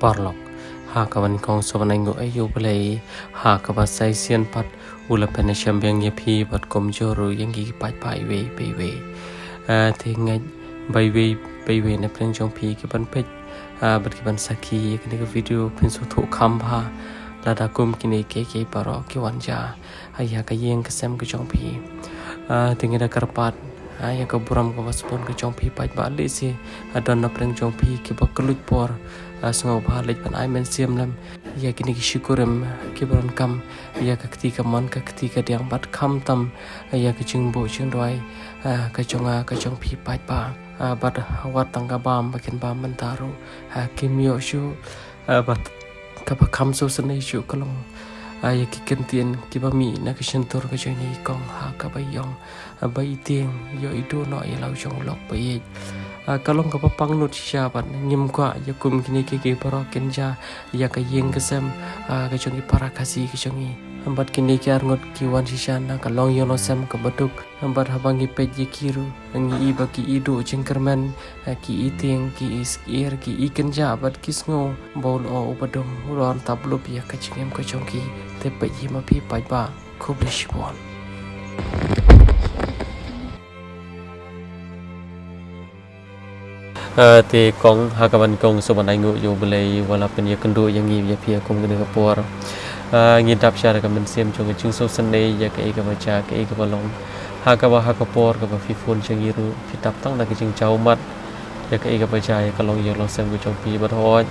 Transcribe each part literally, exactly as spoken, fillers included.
Paralok, ha kaba nyngkong sngewbha ai nguh ïa U Blei, ha kaba sa shisien pat u la pynshemphang ïa phi bad kumjuh ruh ïa ngi pat pat iwei pa iwei. Ah, te ngeit ba iwei pa iwei na pdeng jong phi ki ban peit, ah, bad ki ban sakhi ïa kane ka video phin sngewthuh kham bha lada kum kine kiei kiei baroh ki wan jia ïa ka ïing ka sem ka jong phi. Ah, te ngi da kyrpad, ah, ïa ka burom kaba sbun ka jong phi paidbah, lehse, ah, don na pdeng jong phi kiba kylluid por, ah, sngewbha leit ban ai mynsiem lem ïa kine ki shikurim, ah, kiba donkam ïa ka kti kamon ka kti kadiang bad khamtam, ah, ïa ka jingbuh jingduwai, ah, ka jong nga ka jong phi paidbah. Ah, bad wat tang ka bam ba kin bam mynta ruh, ah, kim ïoh shuh, ah, bad kaba kham sngewsynei shuh ka long, ah, ïa ki kyntien kiba mih na ka shyntur ka jong i kong ha kaba i ong, ah, ba i tieng ïoh i duh noh ïa la u jong u lok ba ïeit. Ah, ka long kaba pangnud shisha bad ngim kwah ïa kum kine kiei kiei baroh kin jia ïa ka ïing ka sem, ah, ka jong i para Khasi ka jong i. Bad kine ki arngut ki wan shisha na ka longïing longsem kaba duk. Bad haba ngi peit ïa ki ruh ngi i ba ki i duh jingkyrmen, ki i tieng, ki i sykier, ki i kynjah bad ki sngew ba u lyoh uba dum u la wan tap lup ïa ka jingim ka jong ki. Te peit ïa ma phi paidbah, khublei shibun. Ah, te kong, ha kaba nyngkong sngewbha ai nguh ïa U Blei uba la pynïakynduh ïa ngi ïa phi ha kum kane ka por. Ah, ngi dap sha da ka mynsiem jong ka jingsngewsynei ïa kaei kaba jia kaei kaba long. Ha kaba ha ka por kaba phi phone sha ngi ruh phi dap tang da ka jingjaw ummat ïa kaei kaba jia ïa ka longïing longsem ka jong phi bad hooid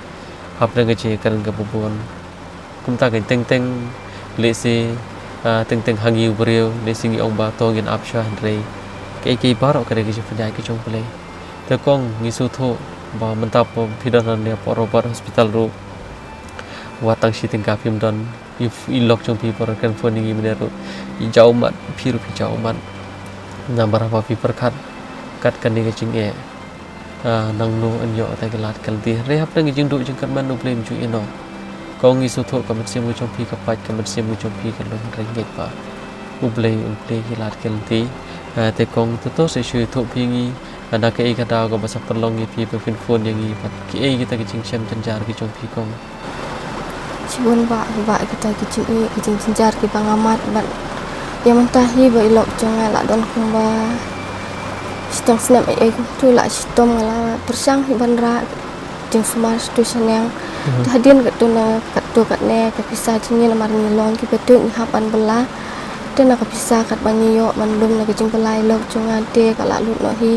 hapdeng ka jingkren kaba bun. Kumta ka teng teng, lehse, ah, teng teng ha ngi u briew, lehse ngi ong ba to ngin ap shuwa hynrei kaei kaei baroh ka dei ka jingpynïaid ka jong U Blei. Te kong ngi sngewthuh ba mynta phi don hangne hapoh Robert Hospital ruh. Wat tang shi tyngka phim don, i, i lok jong phi baroh kren phone ïa ngi mynne ruh. I jaw ummat, phi ruh phi jaw ummat. Namar haba phi pyrkhat kat kane ka jingeh, ah, nangno yn ïoh ïa kita ki lad ki lynti. Hynrei hapdeng ka jingduh jingkyrmen U Blei um ju ïehnoh. Kong ngi sngewthuh ka mynsiem ka jong phi ka pait, ka mynsiem ka jong phi ka long, hynrei ngeit ba U Blei un plie ki lad ki lynti. Ah, te kong to to sa shu ïathuh phi ïa ngi, ah, na kaei ka daw kaba sa pynlong ïa phi ba phin phone ïa ngi bad kiei kita ki jingshem jynjar ki jong phi kong. Shibun bha, bha kita ki jingïeit ki jingjynjar kiba nga mad bad ïa mynta hi ba i lok jong nga la don kumba shiteng snem ei ei kumtu, la shitom nga la pyrshang hi ban rah jingsumar shatu shaneng. Mhm. Te hadien katto na katto katne ka pisa jong ngi namar ngi long kiba duk ngi hap ban bylla. Te na ka pisa katba ngi ïoh ban lum na ka jingbylla i lok jong nga te ka la lut noh hi.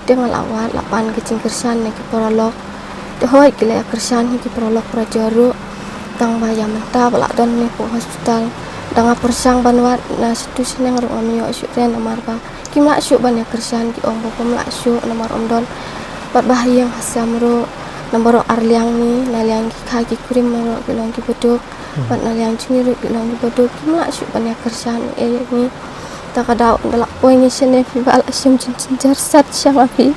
Te nga la wad la pan ka jingkyrshan na ki paralok. Te hooid ki la ïa kyrshan hi ki paralok para jor ruh. Tang ba ïa mynta ba la don ne hapoh hospital, da nga pyrshang ban wad na shatu shaneng ruh ngam ïoh shuh re namar ba kim lah shuh ban ïa kyrshan, ki ong ba kum lah shuh namar ym don. Bad ba ha ïing ha sem ruh namar ruh ar liang ngi, na liang ki kha ki kurim ruh ki long kiba duk. Hmm. Bad na liang jong ngi ruh ki long kiba duk, kim lah shuh ban ïa kyrshan ei ei ïa ngi. Ta ka daw ynda la poi ngi shane phi ba la shim jingjynjar sat sha nga phi.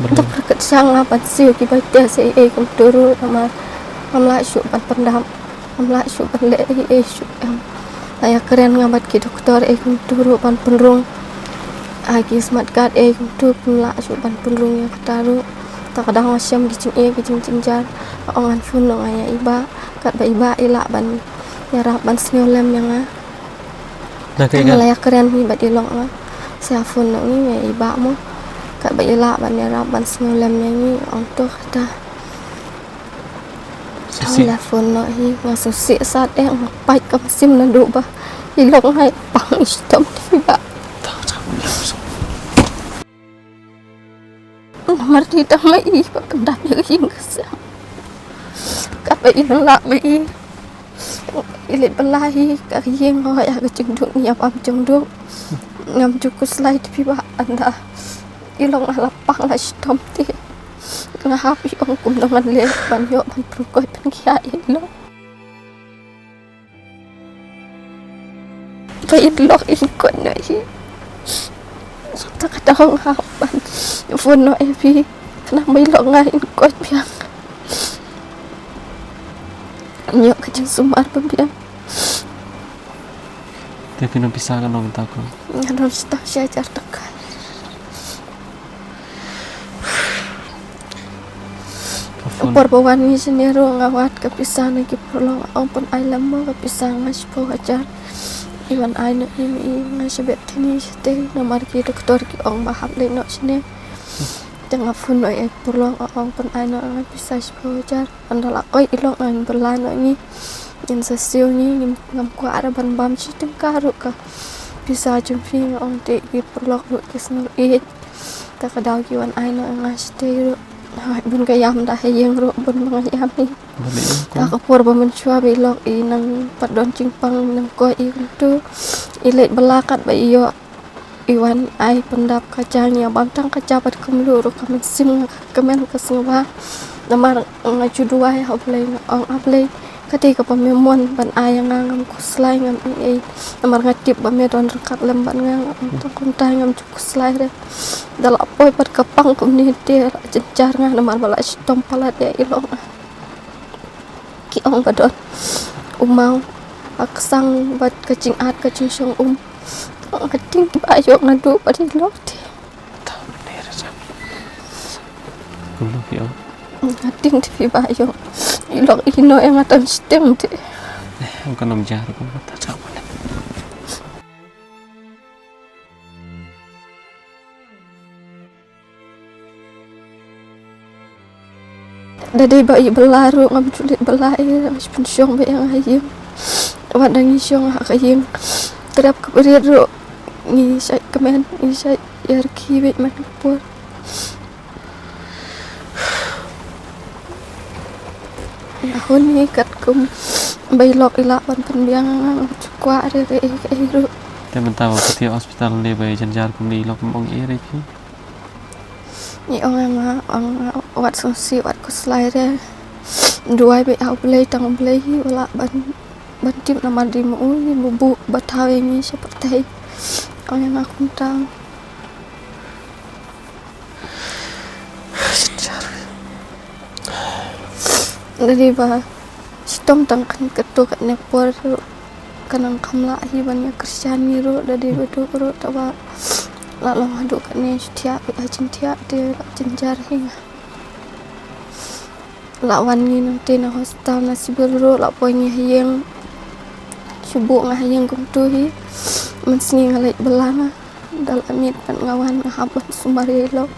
Balei? Dap ryngkat sha nga ban siew ki bai test ei ei kumtu ruh namar ngam lah shuh ban pyndap, ngam lah shuh ban leh ei ei shuh em. La ïa kren nga bad ki doktor ei kumtu ruh ban pynrung, ah, ki smart card ei kumtu kim lah shuh ban pynrung ïa kata ruh. Ta ka daw nga shem ki jingeh ki jingjynjar. Nga ong ngan phone noh nga ïa i bah, katba i bah i lah ban ïarap ban sngew lem ïa nga. Na ka, nga la ïa kren hi bad i lok nga. Sa phone noh ngi ïa i bah mo, katba i lah ban ïarap ban sngew lem ïa ngi, ong to kata. Sa shisien la phone noh hi nga sngewsih sat eh, nga pait kam shym naduh ba i lok nga i pang i shitom te bah. Namar te tang ma i ba pyndap ïa ka ïing ka sem. Katba i nang lah ma i, i leit bylla hi ka ïing, hooid ha ka jingduk ngi ïa bam jingduk. Ngam ju khuslai te phi bah, ynda i lok nga la pang la shitom te nga hap i ong kumno ngan leh ban ïoh ban pynkoit pynkhia ïa i lok. Ba i lok i kot noh hi. Ta ka daw nga hap ban phone noh ïa phi, khnang ba i lok nga i kot biang. Ïoh ka jingsumar ba biang. Te phi don pisa katno mynta kong? Nga don shi hajar tyngka. Por ba wan ngi shane ruh nga wad ka pisa na ki paralok, nga ong pyn ai lem mo ka pisa, nga shiphew hajar. I wan ai noh ïa ngi, nga shu beh thani shatei namar ki doktor ki ong ba hap leit noh shane. Te nga phone noh ïa ki paralok, nga ong pyn ai noh nga pisa shiphew hajar. Ynda la koit i lok ngan bylla noh ngi. Ngin sa siew ngi, ngim, ngam kwah re ban bam shi tyngka ruh ka pisa jong phi, nga ong. Te ki paralok ruh ki sngewrit. Te ka daw ki wan ai noh nga shatei ruh. Hooid, bun ka ïam da ha ïing ruh, bun ba nga ïam hi. Bun ïa ka. Ka por ba mynshuwa ba i lok i nang pat don jingpang, nang koit i kumtu. I leit bylla kat ba i ïoh i wan ai pyndap ka ja, ngi ïa bam tang ka ja bad kumjuh ruh ka mynsiem nga ka kmen ka sngewbha. Namar nga ju duwai ha U Blei, nga ong, A Blei, katei kaba me mon ban ai ïa nga, ngam khuslai, ngam ïeit. Namar nga tip ba me don ryngkat lem bad nga, nga ong tang kumta, ngam ju khuslai re. Da la poi pat ka pang kumne te la jynjar nga namar ba la shitom palat ïa i lok nga. Ki ong ba don u maw ha ka sang bad ka jingat ka jingshong um. Nga tieng ba ïoh nga duh bad i lok te. Kumno phi ong? Nga tieng te phi ba ïoh i lok i noh ïa nga tang shiteng te. Eh, ong ka nong jar kumno ta sa mane. Da dei ba i bylla ruh ngam ju leit bylla ei, nga shu pynshong beit ïa nga ha ïing. Wat da ngi shong ha ka ïing, trep ka brit ruh ngi shait kmen, ngi shait ïarkhie beit man ka por. Nga hun hi katkum ba i lok i lah ban pynbiang ïa nga, ngam ju kwah re kaei kaei ruh. Te mynta ba phi tip hospital ne ba ïa jynjar kumne i lok ym ong ei re phi? I ong ïa nga, ong wat sngewsih, wat khuslai re. Duwai beit ha U Blei, tang U Blei hi u lah ban, ban tip namar dei ma u hi ba buh ba thaw ïa ngi sha pyrthei. Ong ïa nga kumta. Da dei ba shitom tang kan katto katne por ruh ka nang kham lah hi ban ïa kyrshan ngi ruh, da dei ba duk ruh, tangba la long haduh katne shu thiah beit ha jingthiah te la jynjar hi nga. La wan ngi nangte na hospital na civil ruh, la poi ngi ha ïing. Shu buh nga ha ïing kumtu hi. Mynsngi nga leit bylla nga. Da la miet pat nga wan nga hap ban sumar ïa i lok.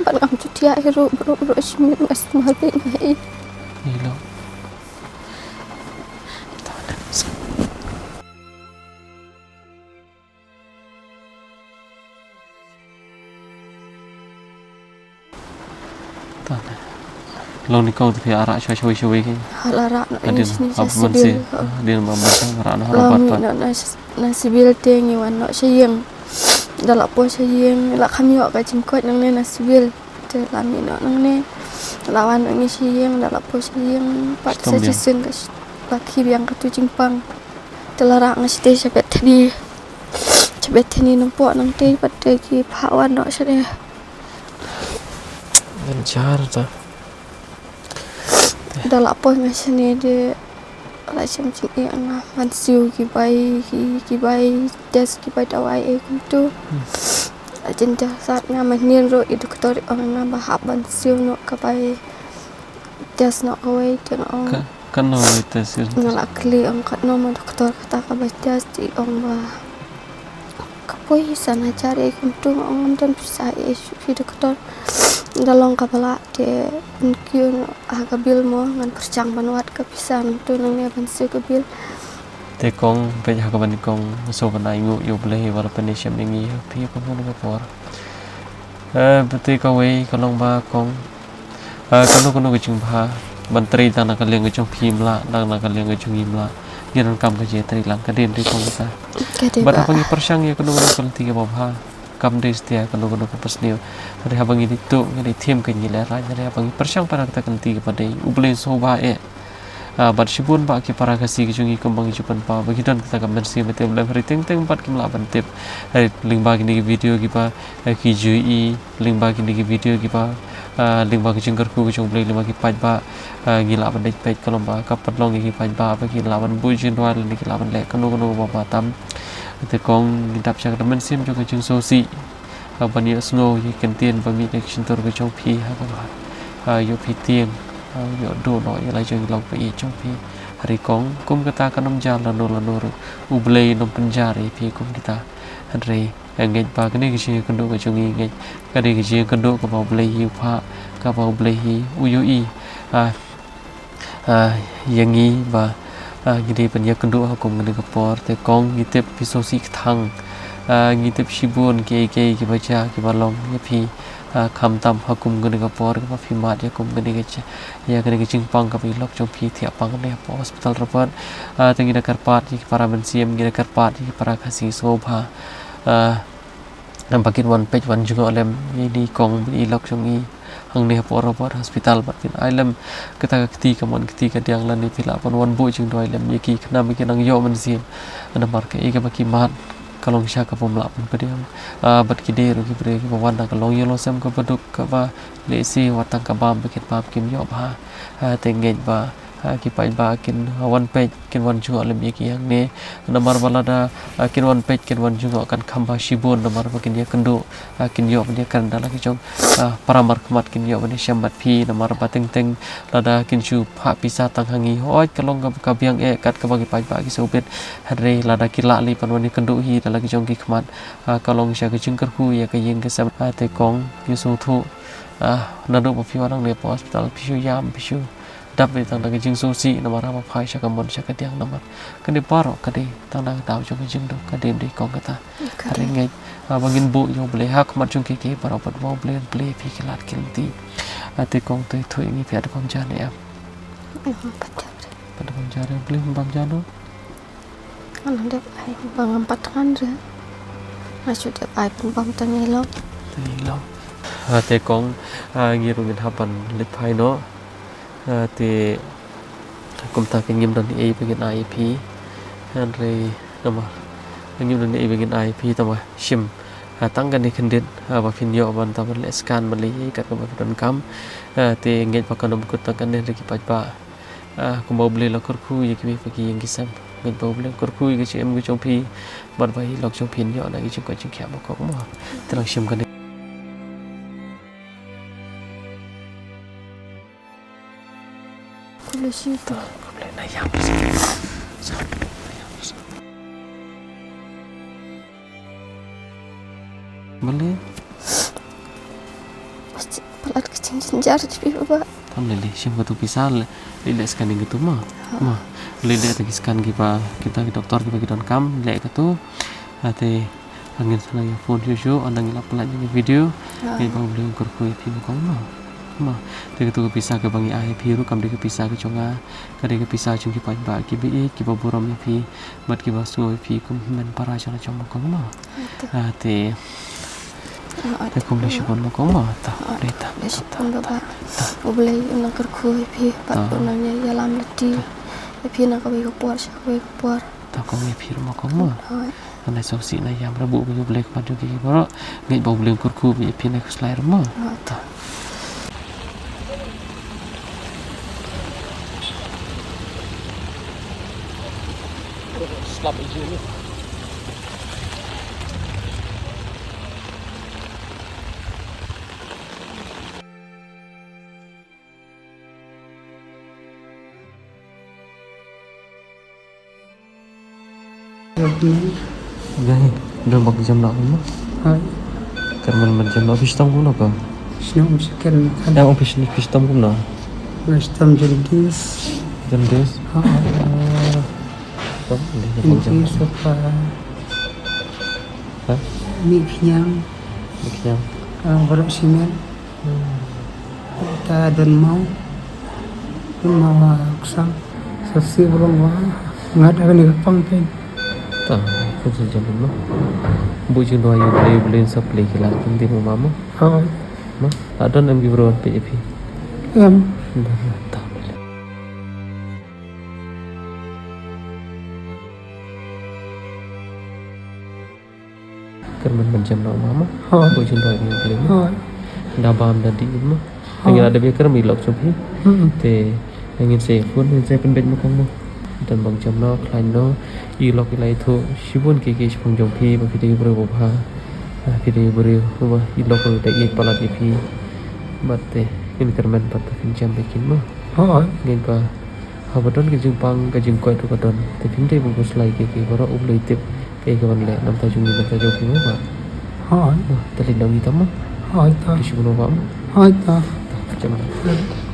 Bad ngam ju thiah hi ruh, baroh baroh shi miet nga sumar beit nga ïeit. Ïa i lok. Long ni kong te phi arah shwa shwa shwa ki. Hal arah noh. Adin hap man si. Adin ma ma sa arah noh. Long ni noh na civil te ngi wan noh sha ïing. Da la poi sha ïing la kham ïoh ka jingkoit nangne na civil. Te la mih noh nangne. La wan noh ngi sha ïing, da la poi sha ïing pat sa shisien ka la khie biang katu jingpang. Te la rah nga shatei sha Bethany. Sha Bethany nongpoh nangtei pat te ki phah wan noh shatei. Ngan jar ta. Da la poi nga shane de la shem jingeh nga ban siew ki bai, ki, ki bai test, ki bai dawai ei kumtu. Hmm. La jynjar sat nga, mynhynnin ruh i doktor i ong nga ba hap ban siew noh ka bai test noh kawei, te nga ong. Ka, kano bai test? Nga la kylli ong katno ma doktor kata ka bai test, i ong ba ka poi san hajar ei kumtu, nga ong ngam don pisa ei shuh phi doktor. Da long kaba lah te pynkiew noh ha ka bill mo, ngan pyrshang ban wad ka pisa nangtu nangne ban siew ka bill. Te kong, peit ha kaba nyngkong nga sngewbha ban ai nguh ïa U Blei ba la pyni shem ïa ngi ïa phi ha kano kano ka por. Eh, te kawei ka long ba kong, eh, kano kano ka jingbha ban trei tang na ka liang ka jong phi ym lah, tang na ka liang ka jong ngi ym lah. Ngi donkam ka jingtrei lang, ka dei ym dei kong kata. Ka dei. Bad ba haba ngi pyrshang ïa kano kano ka lynti kaba bha, kam dei satia kano kano kaba sniew. Hynrei haba ngi dei tuh, ngi dei thiem, ka ngi lehraiñ. Hynrei haba ngi pyrshang pat ha kata ka lynti kaba dei, U Blei un sngewbha eh. Ah, bad shibun bah ki para Khasi ki jong ngi kumba ngi ju pynpaw ba ki don kata ka mynsiem ba tip lem, hynrei teng teng pat kim lah ban tip. Hynrei lyngba kine ki video kiba, eh, ki ju ïohi, lyngba kine ki video kiba, ah, lyngba ki jingkyrkhu ki jong U Blei, lyngba ki paidbah, ah, ngi lah ban leit peit ka long ba ka pynlong ïa ki paidbah ba ki lah ban buh jingduwai lane ki lah ban leh kano kano kaba bha tam. Te kong, ngi dap sha ka mynsiem jong ka jingsngewsih. Ban ïohsngew ïa ki kyntien ba mih na ki shyntur ka jong phi ha kaba, ah, ïoh phi tieng, ah, ïoh duh noh ïa la jong i lok ba ïeit jong phi. Hynrei kong, kum kata kan ym jia lano lano ruh, U Blei un ym pynjah ïa phi kum kita. Hynrei, eh, ngeit ba kane ka jingïakynduh ka jong ngi, ngeit kane ka jingïakynduh kaba U Blei hi u phah, kaba U Blei hi u ïohi, ah, ah, ïa ngi ba, ah, ngi dei ban ïakynduh ha kum kane ka por. Te kong, ngi tip phi sngewsih kthang. Ah, ngi tip shibun kiei kiei kiba jia kiba long ïa phi. Ah, khamtam ha kum kane ka por kaba phi mad ïa kum kane ka ji-, ïa kane ka jingpang kaba i lok jong phi thiah pang ne hapoh hospital Rabat. Ah, te ngi da kyrpad ïa ki para mynsiem, ngi da kyrpad ïa ki para Khasi sngewbha. Ah, ba kin wan peit wan jngoh lem ïa i kong bad i lok jong i hangne hapoh Rabat Hospital bad kin ai lem kata ka kti kamon kti kadiang lane phi lah ban wan buh jingduwai lem ïa ki khnang ba kin nang ïoh mynsiem. Namar kaei kaba ki mad ka long sha ka bym lah ban pdiang. Ah, bad ki dei ruh ki briew kiba wan da ka longïing longsem kaba duk kaba lehse wat tang ka bam ba kin bam kim ïoh bha. Ah, te ngeit ba, ah, ki paidbah kin, ah, wan peit, kin wan jngoh lem ïa ki hangne. Namar ba lada, ah, kin wan peit, kin wan jngoh kan kham bha shibun namar ba kin ïakynduh, ah, kin ïoh ban ïakren da la ki jong, ah, para markhmat kin ïoh ban ïashem bad phi namar ba teng teng lada kin shu phah pisa tang ha ngi hooid ka long ka, ka biang eh kat kaba ki paidbah ki sngewbit. Hynrei lada ki lah lei ban wan ïakynduh hi da la ki jong ki khmat, ah, ka long sha ka jingkyrkhu ïa ka ïing ka sem. Ah, te kong, ngi sngewthuh, ah, naduh ba phi wan hangne hapoh hospital phi shu ïam, phi shu dap lei tang da ka jingsngewsih namar haba phai sha ka mon sha kadiang namar kane baroh ka dei tang da ka daw jong ka jingduk, ka dei ym dei kong kata. Ka dei. Hynrei ngeit, ah, ba ngin buh ïa U Blei ha khmat jong kiei kiei baroh bad ba U Blei un plie ïa phi ki lad ki lynti. Ah, te kong, to ïathuh ïa ngi phi da bam ja ne em? Em, pat ja re. Pat da bam ja re, U Blei un bam ja noh. Nga la dep ai ba ngam pat thngan re. Nga shu dep ai pynbam tang ïa i lok. Tang ïa i lok. Ah, te kong, ah, ngi ruh ngin hap ban leit phai noh. Ah, te kumta ngim don ei ba ngin ai ïa phi. Hynrei namar ngim don ei ba ngin ai ïa phi, tangba shim, ah, tang kane khyndiat, ah, ba phin ïoh ban, tang ban leh scan ban leh ei kat kaba phi donkam. Ah, te ngeit ba kan ym kut tang kane, hynrei ki paidbah, ah, kumba U Blei la kyrkhu ïa kiwei pat ki ïing ki sem, ngeit ba U Blei un kyrkhu ïa ka jingim ka jong phi bad ba i lok jong phi un ïoh na ki jingkoit jingkhiah, ma kong, mo. Te nang shim kane. Khublei shibun. Khublei, na ïam. Balei? Palat ka jingjynjar jong phi, Baba. Tam lei lei, shim katu pisa lei, lei scanning katu, ma. Ha. Ma, lei lei tang ki scan kiba kita ki doktor kiba ki donkam, lei katu. Ate, ngin sa nang ïa phone shuh shuh, ynda ngi la pynlait ïa ki video. Ha. Ngeit ba U Blei un kyrkhu ïa phi, ma kong, ma. Ma, te katu ka pisa kaba ngi ai ïa phi ruh kam dei ka pisa ka jong nga, ka dei ka pisa jong ki paidbah kiba ïeit kiba burom ïa phi bad kiba sngew ïa phi kum hynmen para jong la jong, ma kong, ma. Ate. Ate. Te khublei shibun, ma kong, ma. Ta, khublei, ta, khublei shibun, Baba. Ta. U Blei un nang kyrkhu ïa phi bad un nang ïalam lynti ïa phi na kawei ka por sha kawei ka por. Ta kong, ïa phi ruh, ma kong, ma. Hooid. Nang sngewsih nang ïam, ruh buh ïa U Blei khmat jong ki baroh. Ngeit ba U Blei un kyrkhu ïa phi na khuslai ruh, ma. Hooid. Ta. Slap ïa ki. Gai, don bok jam lah mo? Hai. Kan man man jam lah, office tam kumno ka? Sini office kan. Yang office ni office tam kumno? Office tam jendis. Jendis? Ha. Jendis apa? Ha? Mi khñiang. Mi khñiang. Ah, baroh simen. Ta don maw, don maw, ah, ksang. Sa si bulong wa, ngat akan ni pang pen. Ta, kum sa jam ma. Bu jing doa yu beli beli sa beli kilat pun di mama. Oh. Ma, ta don em gibro pe ipi. Em. Ta. Kyrmen ban jem noh ma ma. Hooid. Boi jin roi biang kli ma. Hooid. Da bam da dih ma. Hooid. Ngi la da biang kyrmen lok jong phi. Hmm. Te ngin sa phone, ngin sa pynbeit ma kong ma. Don bang jem noh, khlaiñ noh. I lok i la ithuh shibun ki ki shibun jong phi ba phi dei ki briew ba bha. Ki dei briew ba i lok ruh da ïeit palat ïa phi. Bad te kin kyrmen pat, phin jem bad kin mo. Hooid. Ngin ba haba don ka jingpang ka jingkoit ruh ka don, te phim dei ban khuslai ïa ki baroh, U Blei u tip kaei kaban leh namar jong ngi, namar jong phi mo ba. Hooid. Mo, te leit noh ngi tam mo. Hooid ta. Ki shu noh ba mo. Hooid ta. Ta, jem.